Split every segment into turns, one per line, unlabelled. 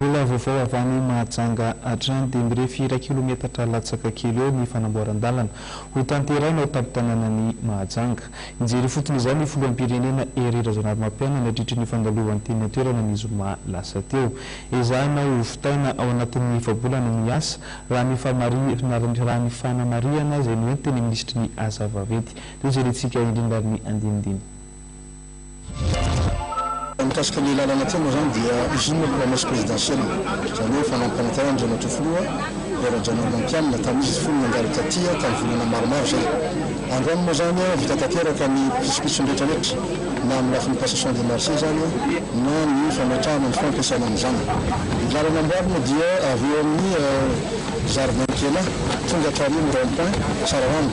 Mbola vaovao avy any Mahajanga hatrany dia mirefy iray kilometatra latsaka kely eo ny fanamboaran-dalana ho tanterahina ao tampon-tanànan'i Mahajanga. Nijery ifotony izany ny filoham-pirenena Hery Rajaonarimampianina nandritry ny fandalovany teny an-toerana ny zoma lasa teo. Ezahina ho vitaina ao anatin'ny efa-bolana ny asa raha ny raha ny fanamarihana izay noentin'ny minisitry ny asa vaventy. Toy izay rentsika indrindra ary ny andinindiny.
Mikasika ny lalana teo moa izany dia izy iny no promesse présidentielle, izany hoe efa nampanantenaina Andriamatoa Filoha Hery Rajaonarimampianina tamin'izy fony nandalo taty tamin'ny volana maromaro izay. Androany moa izany vita tanteraka ny pitsopitsony rehetra rehetra na amin'ny lafiny passation de marché izany na ny fametrahana ny fampiasana an'izany. Ny lalana amboarina dia avy eo amin'ny Jardin Kena tonga hatrary amin'ny rond point Tsararano.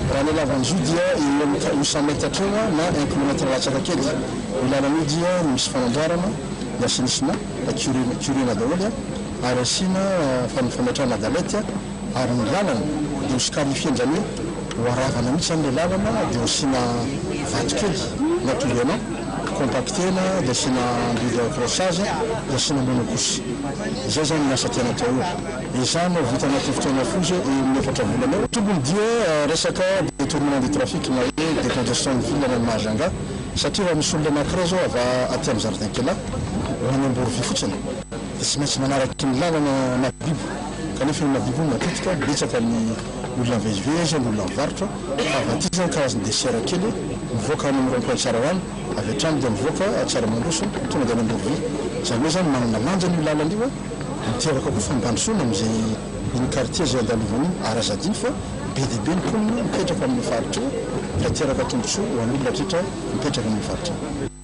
Raha ny halavan'izy io dia eo amin'ny 800 mètres eo na un kilomètre latsaka kely. Io lalana io dia misy fanamboarana, ny assainissement, curena curena daholo ary asiana fametrahana galette ary ny lalana dia ho scarifier izany hoe ho aravana mihitsy izany ilay lalana dia ho asiana vato kely na tourena, compacter-na dia asiana enduit de accrochage dia asiana monocouche. Izay izany ny asa tiana atao eo. Ezahina ho vita anatin'ny fotoana fohy izay eo amin'ny efatra volana eo. Tompony dia resaka détournement de trafic na hoe décongestion ny ville any Mahajanga satria raha misy olona anankiray izao avy aty amin'ny jardin Kela ho any Amborovy fotsiny dia tsy maintsy manaraka iny lalana Mahabibo kanefa iny Mahabibo iny matetika betsaka ny olona mivezivezy, ny olona mivarotra fa avy aty izany karazana dessert kely mivoaka any amin'ny rond point Tsararano avy hatrany dia mivoaka Tsaramandroso tonga dia any Amborovy. Izany hoe izany manana lanjany io lalana io miteraka koa fampandrosoana amin'izay iny quartier izay andalovana iny ary aza adino fa be dia be ny mponina mipetraka amin'io faritra io ka hiteraka tombontsoa ho an'olona rehetra mipetraka amin'io faritra io.